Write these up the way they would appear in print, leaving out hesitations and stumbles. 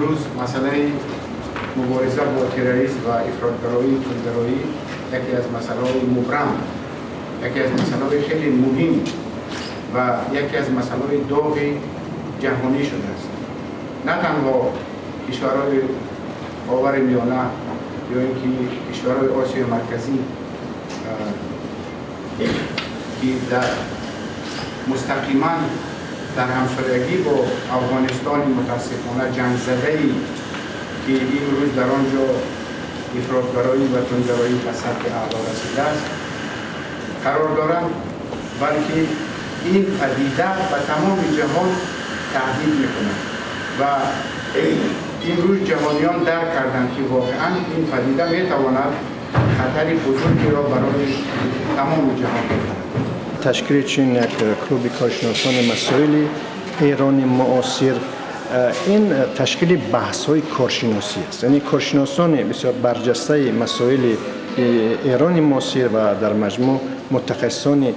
Имрӯз масъалаи мубориза бо терроризм ва ифротгароӣ, тундгароӣ яке аз масъалаҳои мубрам, яке аз масъалаҳои хеле муҳим ва яке аз масъалаҳои доғи ҷаҳонӣ шудааст. На танҳо кишварҳои Ховари Миёна ё ин ки кишварҳои Осиёи Марказӣ, ки дар мустақиман дар ҳамсоягӣ бо Афғонистони мутаассифона ҷангзадае, ки имрӯз дар он ҷо ифротгароӣ ва тундгароӣ ба сатҳи аъло расидааст, қарор доранд, балки ин падида ба тамоми ҷаҳон таҳдид мекунад ва имрӯз ҷаҳониён дарк карданд, ки воқеан ин падида метавонад хатари бузургеро барои тамоми ҷаҳон бикунад. Ташкили чунин як клуби коршиносони масоили Эрони муосир ин ташкили баҳсҳои коршиносӣ аст. Яъне коршиносони бисёр барҷастаи масоили Эрони муосир ва дар маҷмӯъ мутахассисони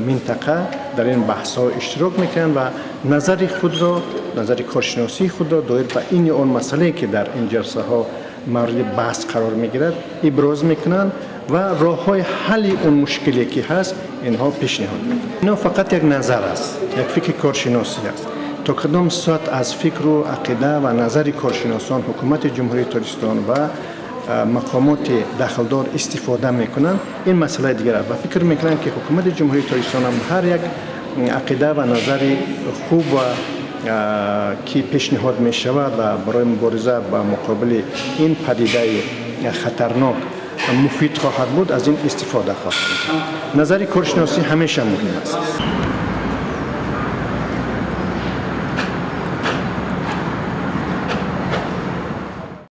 минтақа дар ин баҳсҳо иштирок мекунанд ва назари худро, назари коршиносии худро доир ба ин ё он масъалае, ки дар ин ҷалсаҳо мавриди баҳс қарор мегирад, иброз мекунанд ва роҳҳои ҳалли он мушкиле, ки ҳаст, инҳо пешниҳод мекунанд. Инҳо фақат як назар аст, як фикри коршиносӣ аст. То кадом сатҳ аз фикру ақида ва назари коршиносон ҳукумати Ҷумҳурии Тоҷикистон ва мақомоти дахлдор истифода мекунанд, ин масъалаи дигар аст. Ва фикр мекунам, ки ҳукумати Ҷумҳурии Тоҷикистон ҳам ҳар як ақида ва назари хуб ва ки пешниҳод мешавад ва барои мубориза ба муқобили ин падидаи хатарнок муфид хоҳад буд, аз ин истифода хоҳад кард. Назари коршиносӣ ҳамеша муҳим аст.